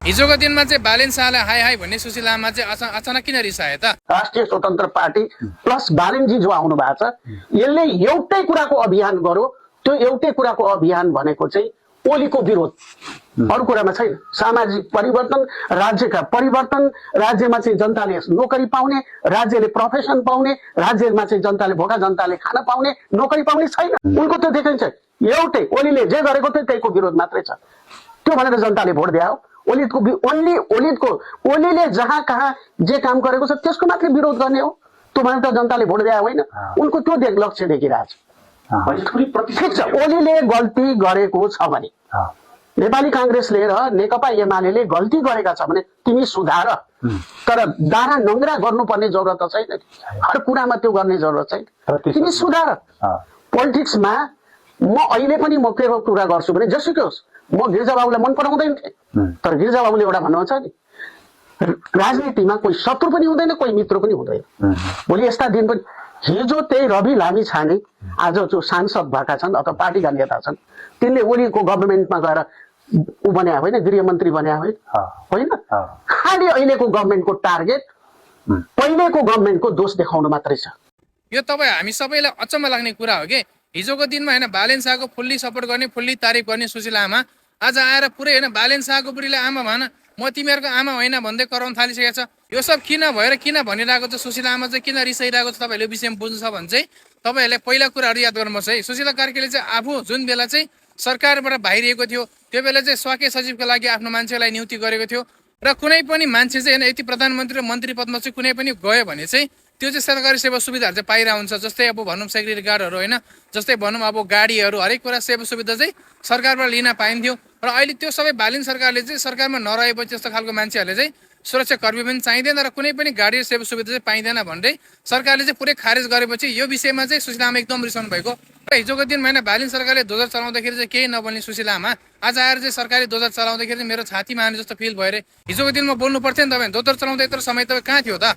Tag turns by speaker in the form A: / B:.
A: हिजोको दिनमा चाहिँ बालेन शाहलाई हाई हाई भन्ने सुशीला आमा चाहिँ अचानक किन रिसाए त?
B: राष्ट्रिय स्वतन्त्र पार्टी प्लस बालेनजी जो आउनु भएको छ, यसले एउटै कुराको अभियान गर्यो। त्यो एउटै कुराको अभियान भनेको चाहिँ ओलीको विरोध, अरू कुरामा छैन। सामाजिक परिवर्तन, राज्यका परिवर्तन, राज्यमा चाहिँ जनताले नोकरी पाउने, राज्यले प्रोफेसन पाउने, राज्यमा चाहिँ जनताले भोका जनताले खान पाउने, नोकरी पाउने छैन। उनको त्यो देखिन्छ एउटै, ओलीले जे गरेको थियो त्यहीको विरोध मात्रै छ। त्यो भनेर जनताले भोट दियो। ओलीले जहाँ कहाँ जे काम गरेको छ त्यसको मात्रै विरोध गर्ने हो, त्यो भनेर त जनताले भोट दिए होइन। उनको त्यो लक्ष्य देखिरहेछ। ठिक छ, ओलीले गल्ती गरेको छ भने, नेपाली कांग्रेसले र नेकपा एमाले गल्ती गरेका छ भने तिमी सुधार, तर दारा नङ्ग्रा गर्नुपर्ने जरुरत छैन। हर कुरामा त्यो गर्ने जरुरत छैन। तिमी सुधार। पोलिटिक्समा म अहिले पनि म के कुरा गर्छु भने, जसुकै होस्, म गिरिजाबाबुलाई मन पराउँदैन थिएँ, तर गिरिजाबाबुले एउटा भन्नुहुन्छ नि, राजनीतिमा कोही शत्रु पनि हुँदैन, कोही मित्र पनि हुँदैन। भोलि यस्ता दिन पनि, हिजो त्यही रवि लामी छाने आज जो सांसद भएका छन् अथवा पार्टीका नेता छन्, तिनले ओलीको गभर्मेन्टमा गएर ऊ बन्या होइन, गृहमन्त्री बन्या होइन। खालि अहिलेको गभर्मेन्टको टार्गेट पहिलेको गभर्मेन्टको दोष देखाउनु मात्रै छ।
A: यो तपाईँ हामी सबैलाई अचम्म लाग्ने कुरा हो कि हिजोको दिनमा होइन बालेन शाहको फुल्ली सपोर्ट गर्ने, फुल्ली तारिफ गर्ने सुशीला आमा आज आएर पुरै होइन बालेन शाहको बुढीलाई आमा भन, म तिमीहरूको आमा होइन भन्दै कराउन थालिसकेको छ। यो सब किन भएर किन भनिरहेको छ सुशीला आमा चाहिँ, किन रिसाइरहेको छ तपाईँहरूले विषयमा बुझ्नु छ भने चाहिँ तपाईँहरूले पहिला कुराहरू याद गर्नुपर्छ है। सुशीला कार्कीले चाहिँ आफू जुन बेला चाहिँ सरकारबाट बाहिरिएको थियो त्यो बेला चाहिँ स्वास्थ्य सचिवको लागि आफ्नो मान्छेलाई नियुक्ति गरेको थियो, र कुनै पनि मान्छे चाहिँ होइन यति प्रधानमन्त्री र मन्त्री पदमा चाहिँ कुनै पनि गयो भने चाहिँ त्यो चाहिँ सरकारी सेवा सुविधाहरू चाहिँ पाइरहेको हुन्छ। जस्तै अब भनौँ सेक्युरिटी गार्डहरू होइन, जस्तै भनौँ अब गाडीहरू, हरेक कुरा सेवा सुविधा चाहिँ सरकारबाट लिन पाइन्थ्यो। र अहिले त्यो सबै बालिन सरकारले चाहिँ सरकारमा नरहेपछि जस्तो खालको मान्छेहरूले चाहिँ सुरक्षाकर्मी पनि चाहिँदैन र कुनै पनि गाडी सेवा सुविधा चाहिँ पाइँदैन भन्दै सरकारले चाहिँ पुरै खारेज गरेपछि यो विषयमा चाहिँ सुशीला आमा एकदम रिसाउनु भएको। र हिजोको दिनमा होइन बालिन सरकारले ध्वजा चलाउँदाखेरि चाहिँ केही नबोल्ने सुशीला आमा आज आएर चाहिँ सरकारी ध्वजा चलाउँदाखेरि चाहिँ मेरो छातीमा आने जस्तो फिल भयो अरे। हिजोको दिनमा बोल्नु पर्थ्यो नि तपाईँ, ध्वजा चलाउँदा यत्रो समय तपाईँ कहाँ थियो त?